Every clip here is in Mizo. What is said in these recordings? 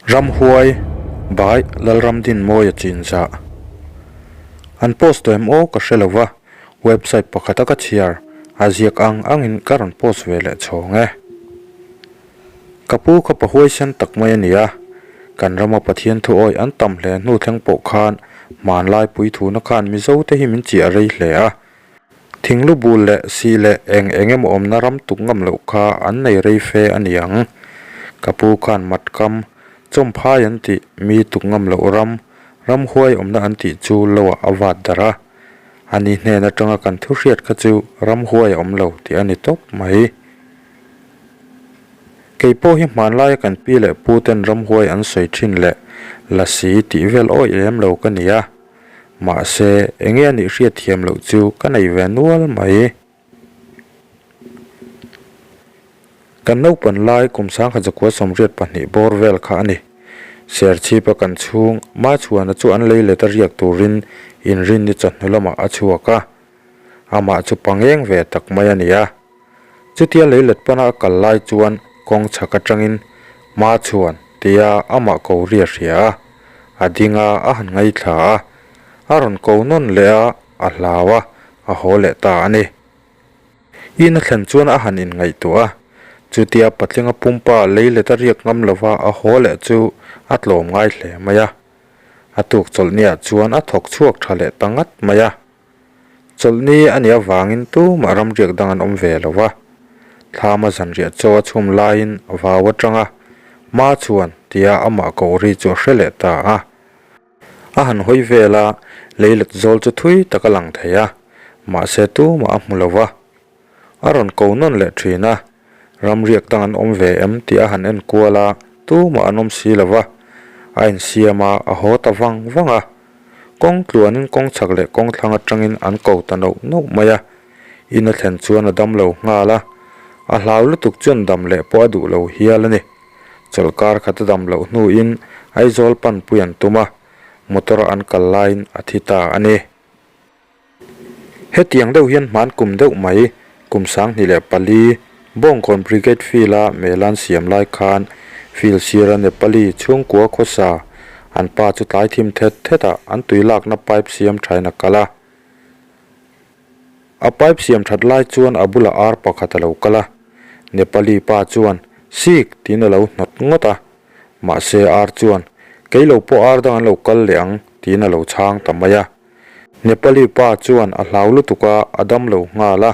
Ramhuai Bai Lalramdinmawia chinzah an post tawh em aw ka hre lo va, website pakhata ka chhiar a ziak ang angin ka rawn post ve leh chhawng e. Ka pu kha pa huaisen tak mai a ni a, kan rama Pathian thu awih an tam hle hnu thleng pawh khan hmanlai puithuna khan Mizo te hi min chiah rei hle a, Thinglu bul leh sih leh eng eng emaw awmna ram tuk ngam loh kha an nei rei fe a ni ang. Ka pu khan matkam, chawmphai an tih, mi tuk ngam loh ram, ramhuai awmna an tih chu loah a vat darh a. Ani hnen atanga kan thu hriat kha chu ramhuai a awm lo tih a ni tawp mai. Kei pawh hi hmanlaia kan pi leh pu ten ramhuai an sawi thin leh lasi tih vel awih lem lo ka ni a. Mahse, enge a nih hriat thiam loh chu ka nei ve nual mai. Kan naupan lai kum sangkhat zakua 82 bawr vel kha a ni. Serchhipa kan chhung Machhuana chu an lei let a riak turin inrinni chawhnu lamah a chhuak a. Amah chu pangeng ve tak mai a ni a. Chutia leilet pana a kal lai chuan kawng chhak atangin Machhuan tia amah ko ri a hria a, a ding a, a han ngaithla a, a rawn ko nawn leh a, a hlau a, a haw leh ta a ni. In a thlen chuan a han inngaihtuah a, chutia patlinga pumpa leilet a riak ngam lova a haw leh chu a tlawm ngai hle mai a. A tuk chawlhniah chuan a thawk chhuak tha leh ta ngat mai a. Chawlhni a nih avangin tumah ramriak dang an awm ve lo va, thlama zanriah chaw a chhum laiin vau atanga Ma chuan tia amah ko ri chu a hre leh ta a. A han hawi vel a, leilet zawl chu thui tak a lang thei a, mahse tumah a hmu lo va. A rawn ko nawn leh thin a, ramriak dang an awm ve em tih a han en kual a, tumah an awm si lo va, a insiam a, a haw ta vang vang a. Kawng tluanin kawng chhak leh kawng thlang atangin an ko ta nauh nauh mai a, in a thlen chuan a dam lo nghal a, a hlau lutuk chuan dam leh pawh a duh lo hial a ni. Chawlhkar khat a dam loh hnuin Aizawl panpui an tum a, motor a an kal laiin a thi ta a ni. Hetiang deuh hian hman kum deuh mai, kum 2004, Bawngkawn Brigade Field-a Melan siam lai khan field sira Nepali chhungkua khawsa an pa chu tlai thim thet thetah an tui lakna pipe siam thain a kal a. A pipe siam that lai chuan a bulah ar pakhat a lo kal a, Nepali pa chuan, Sik! tiin a lo hnawt ngawt a. Mahse ar chuan, Kei lo pawh ar dang an lo kal leh ang, tiin a lo chhang ta mai a. Nepali pa chuan a hlau lutuk a, a dam lo nghal a,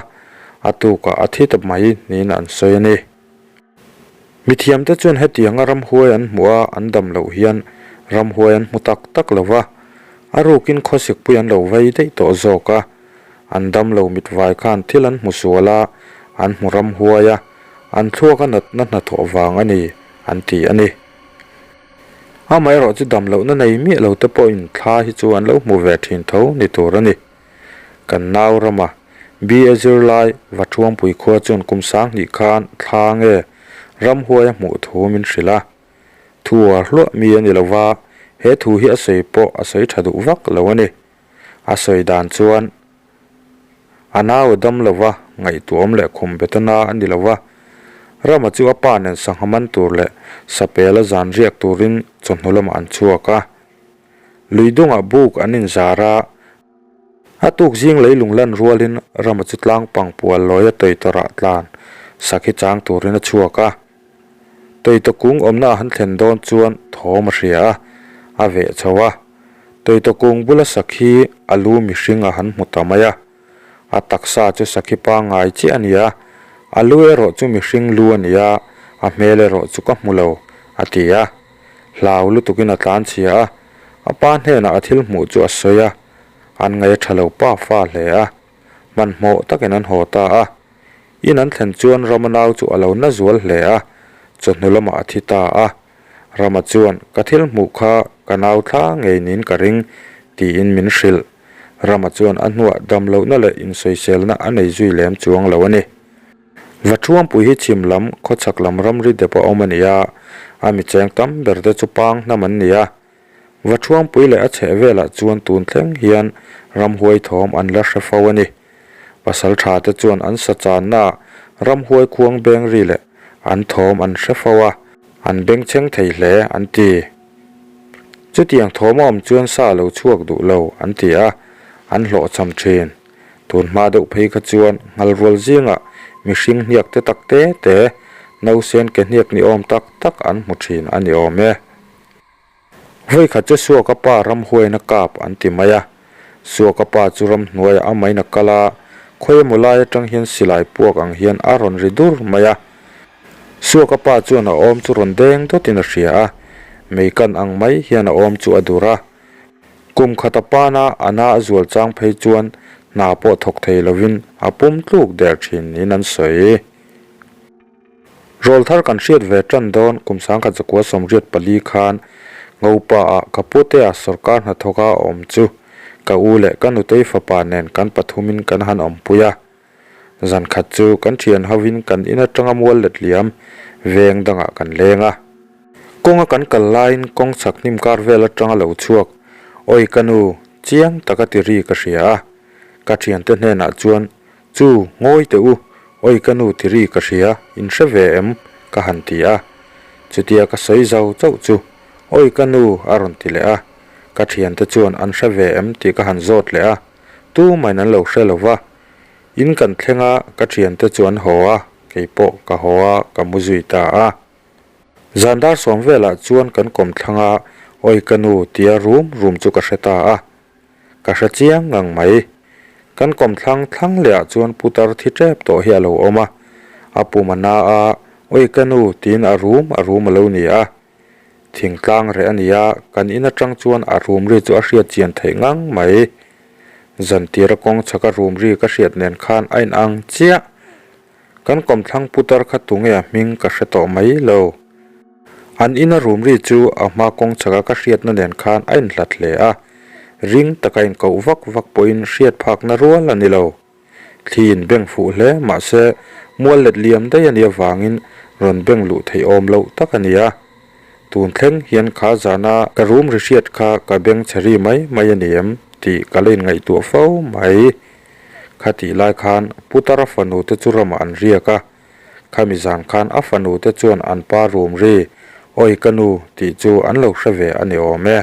a tukah a thi ta mai niin an sawi a ni. Mithiamte chuan hetianga ramhuai an hmuh a, an dam loh hian ramhuai an hmu tak tak lo va, a rukin khawsikpui an lo vei daih tawh zawk a, an dam lo mitvai khan thil an hmu sual a, an hmu ramhuai a, an thluak a natna hnathawh vang a ni, an ti a ni. Amaherawh chu dam lohna nei miah lo te pawhin thla hi chu an lo hmu ve thin tho ni tur a ni. Kan nau rama BA zirlai Vathuangpui khua chuan kum 2000 khan thla nge ramhuai a hmuh thu min hrilh a. Thu uar hluah mi a ni lo va, he thu hi a sawi pawh a sawi tha duh vak lo a ni. A sawi dan chuan A nau a dam lo va, ngaihtuahawm leh khum betana a ni lo va. Rama chu a pa nen sangha man tur leh sapel a zan riak turin chawhnu lamah an chhuak a. Lui dungah buk an inzar a, a tuk zing leilung lan rualin Rama chu tlang pang pual lawi a tawitawrah tlan sakhi chang turin a chhuak a. Tawitaw kung awmna a han thlen dawn chuan thawm a hria a, a veh chho a. Tawitaw kung bula sakhi a lu mihring a han hmu ta mai a. A taksa chu sakhi pangngai chiah a ni a, a lu erawh chu mihring lu a ni a, a hmel erawh chu ka hmu lo, a ti a. Hlau lutukin a tlan chhia a, a pa hnenah a thil hmuh chu a sawi a, an ngaih a tha lo pa fa hle a. Hmanhmawh takin an haw ta a. In an thlen chuan Rama nau chu a lo na zual hle a, chawhnu lamah a thi ta a. Rama chuan, Ka thil hmuh kha ka nau thla ngei niin ka ring, tiin min hrilh. Rama chuan a hnuah dam lohna leh insawiselna a nei zui lem chuang lo a ni. Vathuampui hi chhim lam, khawchhak lam ramri dep a awm a ni a, a mi cheng tam ber te chu pang hnam an ni a. Vathuampui leh a chheh velah chuan tun thleng hian ramhuai thawm an la hre fo a ni. Pasal tha te chuan an sa channa ramhuai khuang beng ri leh an thawm an hre fo a. An bengchheng thei hle, an ti. Chutiang thawm a awm chuan sa a lo chhuak duh lo, an ti a, an hlawhchham thin. Tun hma deuh phei kha chuan nghal rual zingah mihring hniak te tak te te, nausen ke hniak ni awm tak tak an hmu thin a ni awm e. Vawikhat chu Suaka pa ramhuain a kap an ti mai a, Suaka pa chu ramhnuaiah a main a kal a, khawi emaw lai atang hian silai puak ang hian a rawn ri dur mai a. Suaka pa chuan a awm chu rawn deng dawtin a hria a, mei kan ang mai hian a awm chu a dur a. Kum khat a pana a na a zual chang phei chuan hna pawh thawk thei lovin a pum tluk der thin niin an sawi. Rawl thar kan hriat ve tan dawn kum sangkhat zakua 84 khan Ngopa ah ka putea sawrkar hnathawk a awm chu ka u leh ka nutei fapa nen kan pathumin kan han awmpui a. Zan khat chu kan thian hovin kan in atanga mual let liam veng dangah kan leng a. Kawnga kan kal laiin kawng chhak hnim kar vel atanga lo chhuak, Awi ka nu, chiang taka ti ri ka hria a. Ka thiante hnenah chuan, Chu, ngawi teh u, awi ka nu ti ri ka hria, in hre ve em? ka han ti a. Chutia ka sawi zau chauh chu, Awi ka nu a rawn ti leh a. Ka thiante chuan an hre ve em tih ka han zawt leh a. Tumahin an lo hre lo va. In kan thleng a, ka thiante chu an haw a, kei pawh ka haw a, ka mu zui ta a. Zan dar sawm velah chuan kan kawmthlang a, Awi ka nu tia rum rum chu ka hre ta a. Ka hre chiang ngang mai. Kan kawmthlang thlang leh ah chuan putar thi tep tawh hi a lo awm a, a pum a na a, Awi ka nu tiin a rum a rum a lo ni a. Thingtlang reh a ni a, kan in atang chuan a rum ri chu a hriat chian theih ngang mai. Zantira kawng chhaka rum ri ka hriat nen khan a inang chiah. Kan kawmthlang putar kha tunge a hming ka hre tawh mai lo. An ina rum ri chu a hma kawng chhaka ka hriatna nen khan a inhlat hle a, ring taka inkoh vak vak pawhin hriat phakna rual a ni lo. Thli in beng fuh hle mahse mual let liam daih a nih avangin rawn beng luh theih awm loh tak a ni a. Tun thleng hian kha zana ka rum ri hriat kha ka beng chhe ri mai mai a ni em tih ka la inngaihtuah fo mai. Khatih lai khan Putara fanu te chu ramah an riak a, khami zan khan a fanu te chuan an pa rum ri, Awi ka nu tih chu an lo hre ve a ni awm e.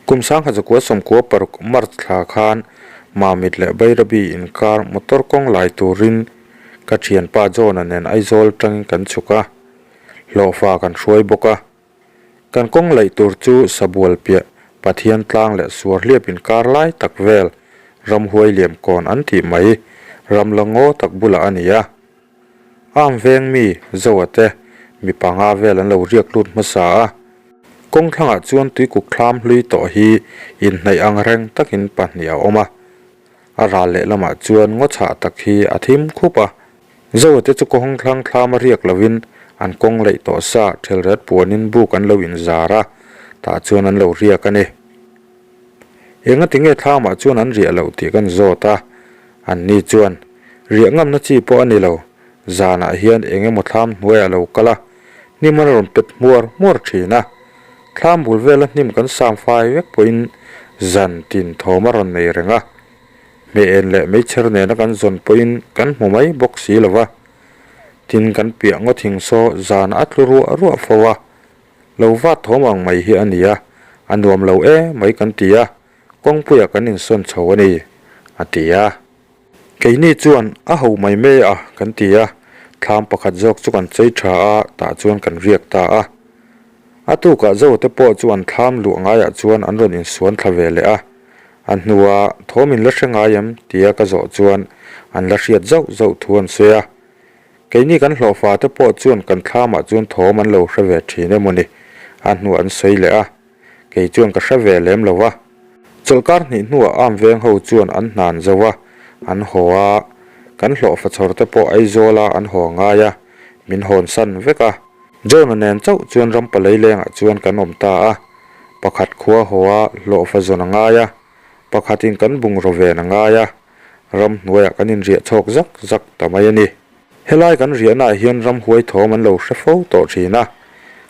Kum 1996 March thla khan Mamit leh Bairabi inkar motor kawng lai turin ka thianpa John-a nen Aizawl atangin kan chhuk a, hlawhfa kan hruai bawk a. Kan kawng laih tur chu Sabual piah Pathian tlang leh Suarhliap inkar lai tak vel ramhuai liam kawn an tih mai ram la ngaw tak bulah a ni a. Am veng mi Zoa te mi panga vel an lo riak lut hmasa a. Kawng thlangah chuan tuikuk thlam hlui tawh hi inhnaih ang reng takin pahnih a awm a. A ral lehlamah chuan ngaw chhah tak hi a thim khup a. Zoa te chu kawng thlang thlam a riak lovin an kawng leih tawh sa thelret puanin buk an lo inzar a, tah chuan an lo riak a ni. Engati nge thlamah chuan an riah loh tih kan zawt a, anni chuan, Riah ngamna chi pawh a ni lo, zanah hian eng emaw thlam hnuaiah a lo kal a, hnim an rawn pet hmuar hmuar thin a, thlam bul vela hnim kan sam fai vek pawhin zan tin thawm a rawn nei reng a, hmeh en leh meichher nena kan zawn pawhin kan hmu mai bawk si lo va, tin kan piah ngaw thing saw zanah a tlu ruah ruah fo a. Lo vat thawm ang mai hi a ni a, a nuam lo e mai kan ti a, kawngpuiah kan insawn chho a ni, a ti a. Keini chuan a ho mai mai a kan ti a, thlam pakhat zawk chu kan chei tha a, tah chuan kan riak ta a. A tukah Zote pawh chu an thlam luh ngaiah chuan an rawn insuan thla ve leh a, a hnua thawm in la hre ngai em tia ka zawh chuan an la hriat zauh zauh thu an sawi a. Keini kan hlawhfa te pawh chuan kan thlamah chuan thawm an lo hre ve thin emaw ni, a hnu an sawi leh a, kei chuan ka hre ve lem lo va. Chawlhkar hnih hnuah am veng ho chuan an hnan zo a, an haw a, kan hlawhfa chhawr te pawh Aizawla an haw ngai a, min hawn san vek a. John-a nen chauh chuan rampa leilengah chuan kan awm ta a, pakhat khua haw a hlawhfa zawn a ngai a, pakhatin kan bungraw ven a ngai a, Ramhnuaiah kan inriah chhawk zak zak ta mai a ni. Helai kan riahnaah hian ramhuai thawm an lo hre fo tawh thin a,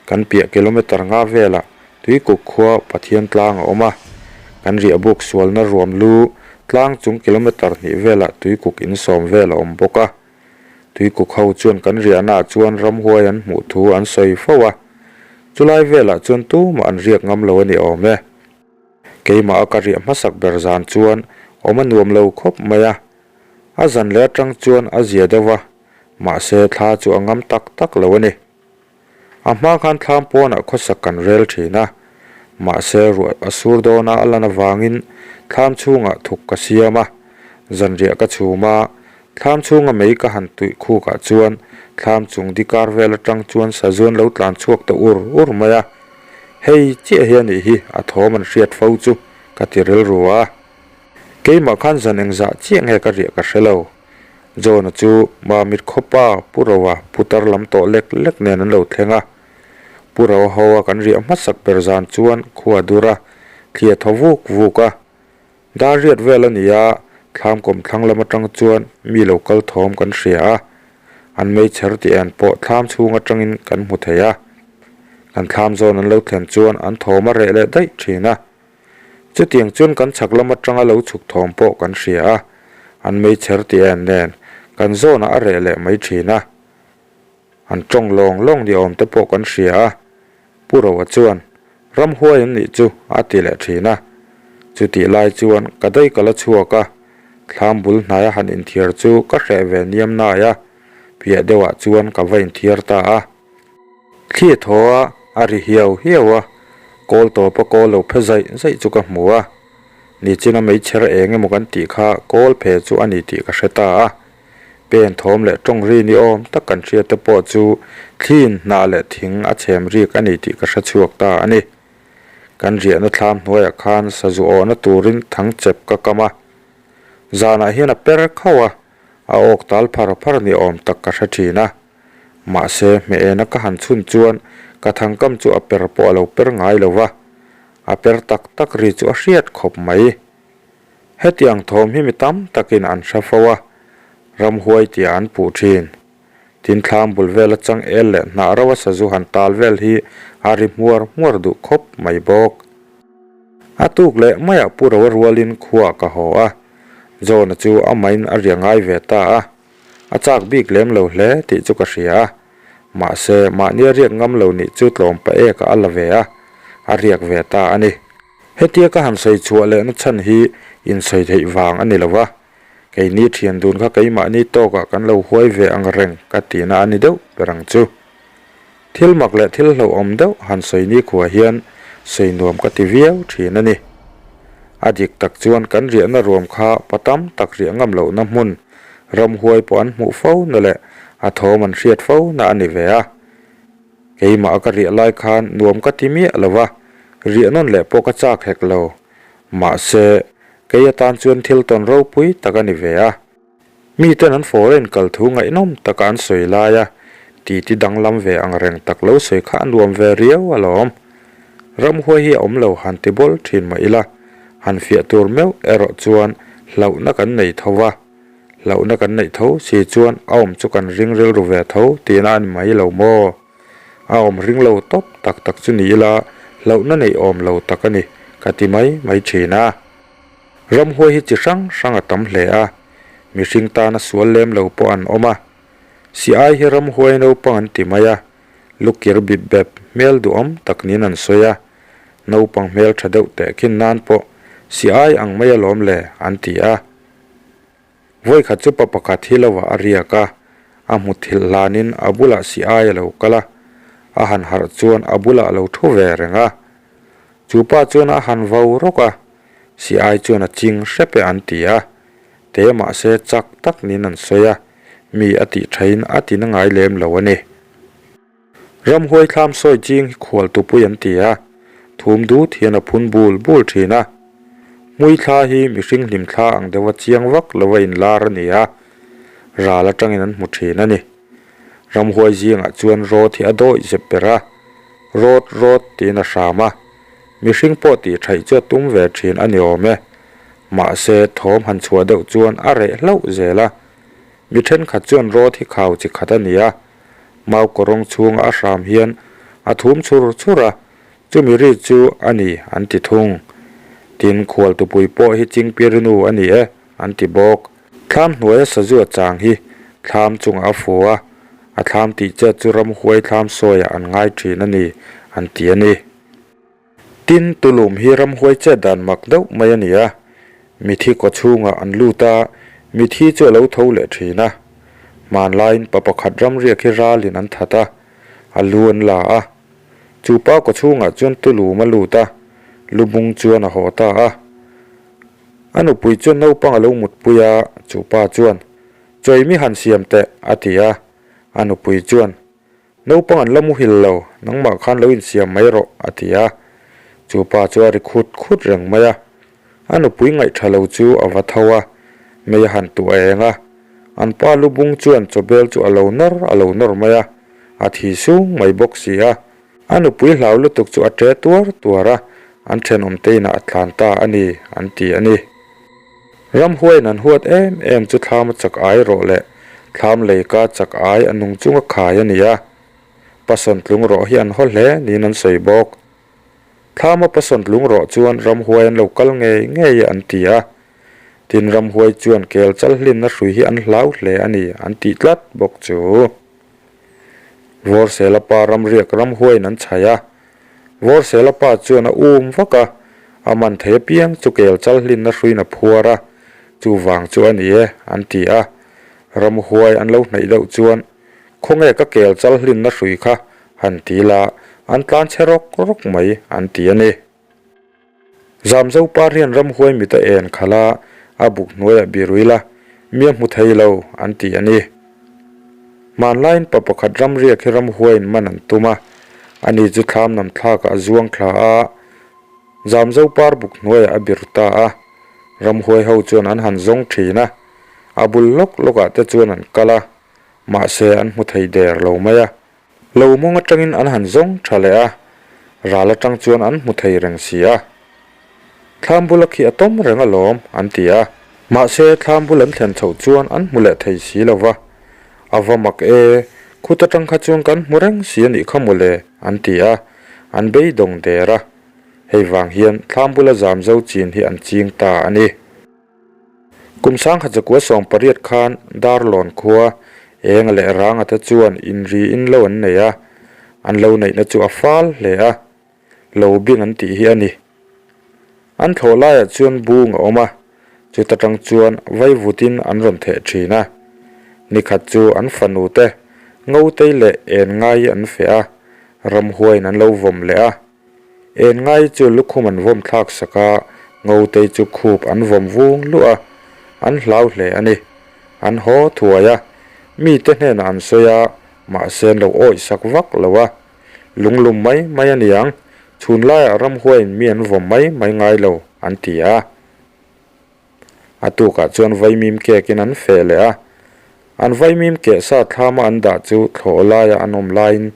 kan piah kilometre nga velah Tuikuk khua Pathian tlang a awm a, kan riah buk sualna ruam lu tlang chung kilometre hnih velah Tuikuk in sawm vel a awm bawk a. Tuikuk ho chuan kan riahnaah chuan ramhuai an hmuh thu an sawi fo a, chulai velah chuan tumah an riak ngam lo a ni awm e. Keimah a ka riah hmasak ber zan chuan awm a nuam lo khawp mai a, a zan leh atang chuan a zia deuh a, mahse thla chu a ngam tak tak lo a ni. A hma khan thlam pawnah khawsak kan rel thin a, mahse ruah a sur dawna a lan avangin thlam chhungah thuk ka siam a, zanriah ka chhum a, thlam chhunga mei ka han tuih khukah chuan thlam chung di kar vel atang chuan sazuan lo tlan chhuak ta ur ur mai a, hei chiah hi a nih hi a thawm an hriat fo chu ka ti rilru a. Keimah khan zan engzah chiah nge ka riah ka hre lo. John-a chu Mamit khawpa Pu Roa putar lam tawh lek lek nen an lo thleng a. Pu Roa ho a kan riah hmasak ber zan chuan khua a dur a, thli a thaw vuk vuk a. Dar riat vel a ni a, thlam kawm thlang lam atang chuan mi lo kal thawm kan hria a. An meichher tih en pawh thlam chhung atangin kan hmu thei a. Kan thlam zawn an lo thlen chuan an thawm a reh leh daih thin a. Chutiang chuan kan chhak lam atanga lo chhuk thawm pawh kan hria a, an meichher tih en nen kan zawnah a reh leh mai thin a. An tawng lawng lawng ni awm te pawh kan hria a, Pu Roa chuan, Ramhuai an nih chu a ti leh thin a. Chutih lai chuan ka daih ka la chhuak a, thlam bul hnaia han inthiar chu ka hreh ve niam nai a, piah deuhah chuan ka va inthiar ta a. Thli a thaw a, a ri hiau hiau a, kawl tawpa kawl lo phe zaih zaih chu ka hmu a. Nichina meichher eng emaw kan tih kha kawl phe chu a ni tih ka hre ta a. Pen thawm leh tawng ri ni awm tak kan hriat te pawh chu thliin hnah leh thing a chhem rik a ni tih ka hre chhuak ta a ni. Kan riahna thlam hnuaiah khan sazu awhna turin thang chep ka kam a. Zanah hian a per khauh a, a awk tal phar phar ni awm tak ka hre thin a. Mahse, hmehena ka han chhun chuan ka thangkam chu a per pawh a lo per ngai lo va, a per tak tak ri chu a hriat khawp mai. Hetiang thawm hi mi tam takin an hre fo a, ramhuai tia an puh thin. Tin thlam bul vela changel leh hnah ro a sazu han tal vel hi a ri hmuar hmuar duh khawp mai bawk. A tuk leh maiah Pu Roa rualin khuaah ka haw a, John-a chu amahin a ria ngai ve ta a. A chak bik lem lo hle tih chu ka hria a, mahse mahnia riak ngam lo nih chu tlawm pa ek a la ve a, a riak ve ta a ni. Hetia ka han sawi chhuah lehna chhan hi insawi theih vang a ni lo va, keini thian dun kha keimahni tawkah kan lo huai ve ang reng ka tihna a ni deuh ber ang chu. Thil mak leh thil hlauhawm deuh han sawi nikhua hian sawi nuam ka ti viau thin a ni. A dik tak chuan kan riahna ruam kha pa tam tak riah ngam lohna hmun ramhuai pawh an hmuh fo na leh a thawm an hriat fo na a ni ve a. Keimah a ka riah lai khan nuam ka ti miah lo va, riah nawn leh pawh ka chak hek lo. Mahse, kei atan chuan thil tawn ropui tak a ni ve a. Miten an foreign kal thu ngaihnawm taka an sawi lai a, titi danglam ve ang reng tak lo sawi kha a nuam ve riau alawm. Ramhuai hi a awm lo han ti bawl thin mah ila, han fiah tur meuh erawh chuan hlauhna kan nei tho va, hlauhna kan neih tho si chuan a awm chu kan ring rilru ve tho tihna a ni mai lo maw? A awm ring lo tawp tak tak chu ni ila hlauhna neih awm lo tak a ni ka ti mai mai thin a. Ramhuai hi chi hrang hrang a tam hle a, mihring tana sual lem lo pawh an awm a. Si ai hi ramhuai naupang an ti mai a, lukir bip bep hmel duhawm tak niin an sawi a, naupang hmel tha deuh teh khin nan pawh si ai ang mai alawm le an ti a. Vawikhat chu pa pakhat hi lovah a riak a, a hmu thilh hlanin a bulah si ai a lo kal a, a han harh chuan a bulah a lo thu ve reng a. Chu pa chuan a han vau rawk a, Si ai chuan a ching hrep e an ti a, te mahse chak tak niin an sawi a, mi a tih thain a ti na ngai lem lo a ni. Ramhuai thlam sawi ching hi khual tupui an ti a, thum dut hian a phun bul bul thin a. Hmui thla hi mihring hlim thla ang deuha chiang vak lova inlar a ni a, ral atangin an hmu thin a ni. Ramhuai zingah chuan rawt hi a dawih zep ber a, rawt rawt tiin a hram a, mihring pawh tih thaih chu a tum ve thin a ni awm e. Mahse, thawm han chhuah deuh chuan a reh hlauh zel a. Mi thenkhat chuan rawt hi khau chi khat a ni a, mau kawrawng chhunga a hram hian a thum chhur chhur a, chumi ri chu a ni an ti thung. Tin, khualtupui pawh hi Chingpirinu a ni e an ti bawk. Thlam hnuaia sazu a chang hi. Thlam chungah a fu a, a thlam tih chet chu ramhuai thlam sawiah an ngai thin a ni, an ti a ni. Tin, Tulum hi ramhuai chet dan mak deuh mai a ni a, mithi kaw chhungah an lut a, mithi chu a lo tho leh thin a. Hmanlaiin pa pakhat ramriak hi ralin an that a, a lu an la a. Chu pa kaw chhungah chuan Tulum a lut a, lubung chuan a haw ta a. A nupui chuan naupang a lo mutpui a, chu pa chuan, Chawi mi han siam teh, a ti a. A nupui chuan, Naupang an la muhil lo, nangmah khan lo insiam mai rawh, a ti a. Chu pa chu a ri khut khut reng mai a. A nupui ngaihtha lo chu a va tho a, mei a han tuah eng a. An pa lubung chuan chawbel chu a lo nawr a lo nawr mai a, a thi sung mai bawk si a. A nupui hlau lutuk chu a ṭe tuar tuar a, an ṭhenawmte inah a tlan ta a ni, an ti a ni. Ramhuaiin an huat em em chu thlam a chak ai rawh le, thlam leika chak ai a nung chunga khai a ni a. Pasawn tlung rawh hi an haw hle niin an sawi bawk. Thlama pasawn tlung rawh chuan ramhuai an lo kal ngei ngei e an ti a. Tin ramhuai chuan kel chal hlinna hrui hi an hlau hle a ni an tih tlat bawk chu. Vawrsela pa ramriak ramhuaiin an chhaih a. Vawrsela pa chuan a um vak a, a man thei apiang chu kel chal hlinna hruiin a phuar a, chuvang chu a ni e, an ti a. Ramhuai an lo hnaih deuh chuan, Khawnge ka kel chal hlinna hrui kha han ti la, an tlan chhe rawk rawk mai, an ti a ni. Zamzo par hian ramhuai mit a en khalh a, a buk hnuaiah birui la, mi a hmu thei lo, an ti a ni. Hmanlaiin pa pakhat ramriak hi ramhuaiin man an tum a, ani chu thlam nam thlakah a zuang thla a, Zamzo par buk hnuaiah a bir ta a. Ramhuai ho chuan an han zawng thin a, a bul lawk lawkah te chuan an kal a, mahse an hmu thei der lo mai a. Lo mawng atangin an han zawng tha leh a, ral atang chuan an hmu thei reng si a. Thlam bula khi a tawm reng alawm, an ti a. Mahse, thlam bul an thlen chhoh chuan an hmu leh thei si lo va. A va mak e, khut atang kha chuan kan hmu reng si a nih kha mawle, an ti a, an beidawng der a. Hei vang hian thlam bula zam zo chin hi an ching ta a ni. Kum sangkhat zakua 18 khan Darlawn khua Enga leh Ranga te chuan inri in lo an nei a, an lo neihna chu a fal hle a, lo bing an tih hi a ni. An thlawh laiah chuan bung a awm a, chuta tang chuan vaivutin an rawn theh thin a. Nikhat chu an fanu te Ngotei leh Enngai an feh a, ramhuaiin an lo vawm leh a. En ngai chu lukhum an vawm thlak sak a, Ngotei chu khup an vawm vung luh a, an hlau hle a ni. An haw thuai a, mite hnenah an sawi a, mahse an lo awih sak vak lo a. Lunglum mai mai a niang, chhun laiah ramhuaiin mi an vawm mai mai ngai lo, an ti a. A tukah chuan vaimim kekin an feh leh a. An vaimim keh sa thlama an dah chu thlawh laia an awm laiin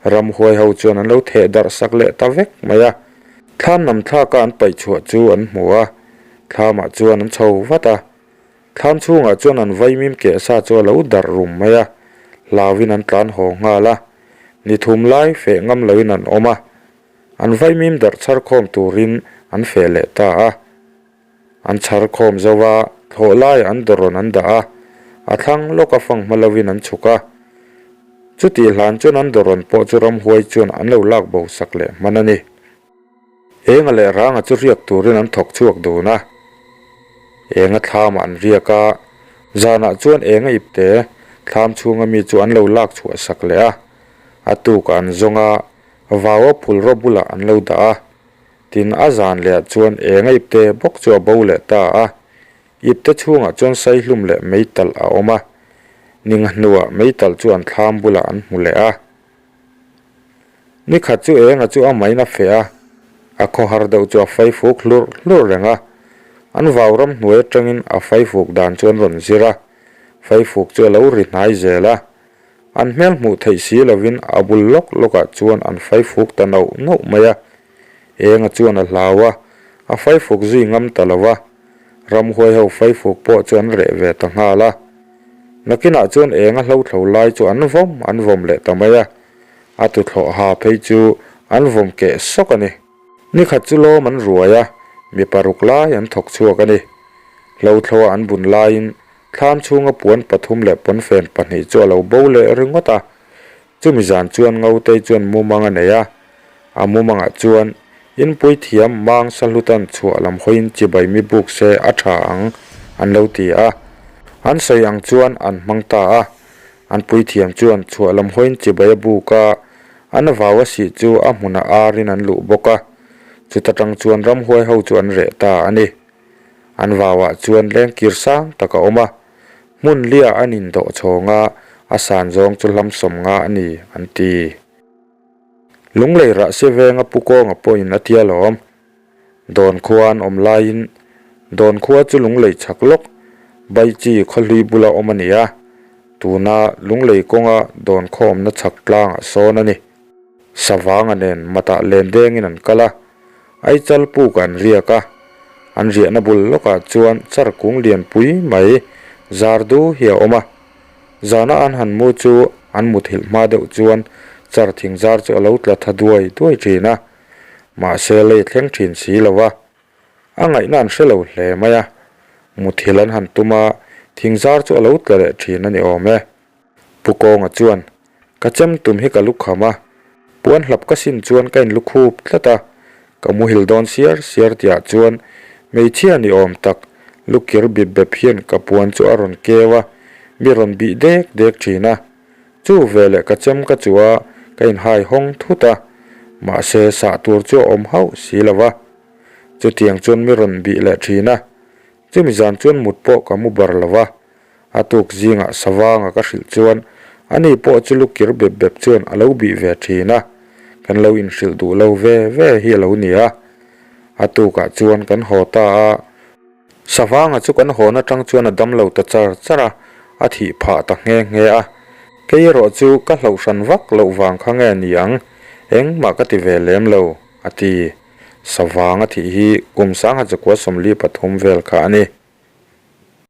ramhuai ho chuan an lo theh darh sak leh ta vek mai a. Thlam nam thlaka an paih chhuah chu an hmu a, thlamah chuan an chho vat a. Thlam chhungah chuan an vaimim keh sa chu a lo darh rum mai a, hlauin an tlan haw nghal a. Ni thum lai feh ngam loin an awm a, an vaimim darh chhar khawm turin an feh leh ta a. An chhar khawm zo a, thlawh laiah an dawrawn an dah a, a thlang lawka fang hma lovin an chhuk a. Chutih hlan chuan an dawrawn pawh chu ramhuai chuan an lo lak bo sak leh hman a ni. Enga leh Ranga chu riak turin an thawk chhuak dun a. Enga thlamah an riak a, zanah chuan enga ipte thlam chhunga mi chu an lo lak chhuah sak leh a. A tukah an zawng a, vaua phulraw bulah an lo dah a. Tin, a zan lehah chuan eng a ipte bawk chu a bo leh ta a. Ipte chhungah chuan saihlum leh meitalh a awm a. Ninga hnuah meitalh chu an thlam bulah an hmu leh a. Nikhat chu enga chu a main a feh a, a khawhar deuh chu a faifuk hlurh hlurh reng a. An vau ram hnuai atangin a faifuk dan chu an rawn zir a, faifuk chu a lo ri hnai zel a. An hmel hmuh theih si lovin a bul lawk lawkah chuan an faifuk ta nauh nauh mai a. Enga chuan a hlau a, a faifuk zui ngam ta lo a. Ramhuai ho faifuk pawh chu an reh ve ta nghal a. Nakinah chuan enga hlothlo lai chu an vawm an vawm leh ta mai a. A tuthlawh ha phei chu an vawm keh sawk a ni. Nikhat chu lawm an ruai a, mi paruk lai an thawk chhuak a ni. Hlothloa an bun laiin. Thlam chhunga puan pathum leh pawnfen pahnih chu a lo bo leh ringawt a. Chumi zan chuan Ngotei chuan mumang a nei a. A mumangah chuan inpui thiam mang sahlutan chhuah lam hawiin chibai mi buk se a tha ang an lo ti a. An sawi ang chuan an hmang ta a. An puithiam chuan chhuah lam hawiin chibai a buk a, an vau a sih chu a hmunah arin an luh bawk a. Chuta tang chuan ramhuai ho chu an reh ta a ni. An vauah chuan lengkir sang tak a awm a, hmun lia an indawh chhawng a, a san zawng chu hlam sawm nga a ni, an ti. Lunglei rahsia venga Pu Kawnga pawhin a tia lawm. Dawn khua an awm laiin Dawn khua chu Lunglei chhak lawk Baichi khawhlui bula awm a ni a, tuna Lunglei kawnga Dawn khaw awmna chhak tlangah sawn a ni. Savanga nen matah len dengin an kal a, Aichal puk an riak a, an riahna bul lawkah chuan char kung lianpui mai zar du hi a awm a. Zana an han mu chu an muthilh hma deuh chuan char thing zar chu a lo tla tha duai duai thin a, mahse lei thleng thin si lo a, a ngaihna an hre lo hle mai a, muthilh an han tum a, thing zar chu a lo tla leh thin a ni awm e. Pu Kawnga chuan, Ka chem tum hi ka lu kham a, puan hlap ka sin chuan ka inlu khup tlat a, ka muhil dawn siar siar tihah chuan hmeichhia ni awm tak lu kir bip bep hian ka puan chu a rawn keu a, mi rawn bih dek dek thin a. Chu veleh ka chem ka chu a, ka inhai hawng thut a, mahse sah tur chu a awm hauh si lo va. Chutiang chuan mi rawn bih leh thin a, chumi zan chuan mut pawh ka mu bar lo va, a tuk zingah savanga ka hrilh chuan ani pawh chu lu kir bep bep chuan a lo bih ve thin a, kan lo inhrilh duh lo ve ve hi a lo ni a. A tukah chuan kan haw ta a. Savanga chu kan hawn atang chuan a dam lo ta char char a, a thih phah ta nghe nghe a. Kei erawh chu ka hlauh hran vak loh vang kha nge ni ang, engmah ka ti ve lem lo, a ti. Savanga thih hi kum sangha chakua 43 vel kha a ni.